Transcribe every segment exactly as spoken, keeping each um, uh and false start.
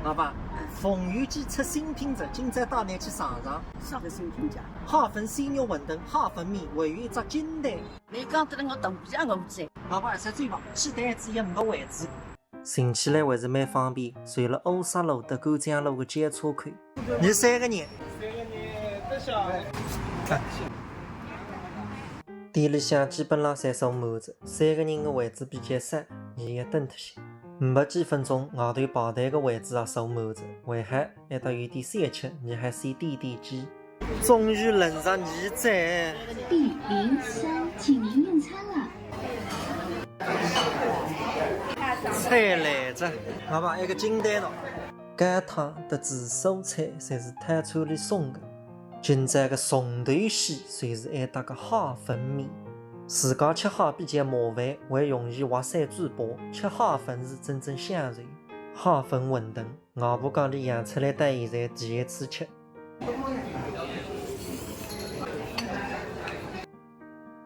好吧，凤游记出新品哉，今朝带㑚去尝尝。啥个新品家？蟹粉鲜肉馄饨、蟹粉面，还有一只金蛋。侬讲得了我肚皮也饿哉。好吧，吃醉吧，去台子也没位置。寻起来还是蛮方便，就辣乌沙路搭干江路个交叉口。侬三个人？三个人，得小。 店里向基本上侪坐满哉，三个人个位置比较少，伲要等脱歇。没几分钟，外头排队个位置也坐满哉，还好，一道有点小吃，伲还先点点饥。终于轮着伲哉。B零三，请您用餐了。菜来哉，好吧，一个金蛋咯。 高汤搭紫苏菜侪是套餐里送个。今朝个重头戏就是埃搭个蟹粉面。自家吃蟹比较麻烦，还容易滑手嘴巴，吃蟹粉是真正享受。蟹粉馄饨，外婆讲伊养出来到现在第一次吃。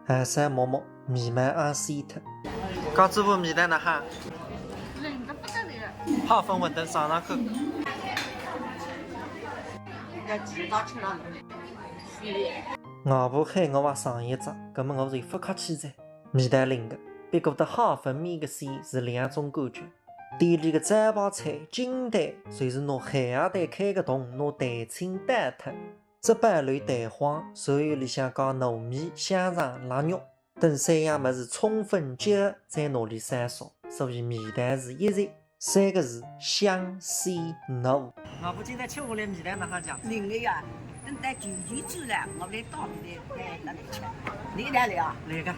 还是摸摸，面貌也鲜脱。家主婆，味道哪哈？灵得不得了。蟹粉馄饨尝尝看。要自家吃了。外婆喊我也尝一只，葛末我就勿客气哉。味道灵个，不过搭蟹粉面个鲜是两种感觉。店里个招牌菜金蛋，就是拿咸鸭蛋开个洞，拿蛋清倒脱。 只保留蛋黄，随后里向加糯米、香肠、腊肉，等三样物事充分结合，再拿伊烧熟，所以味道是一绝。三个字，香鲜糯。外婆，今朝吃下来味道哪哈讲？灵个呀，等到九九转来，我来带侬来，来，带侬吃。灵个来啊？来个。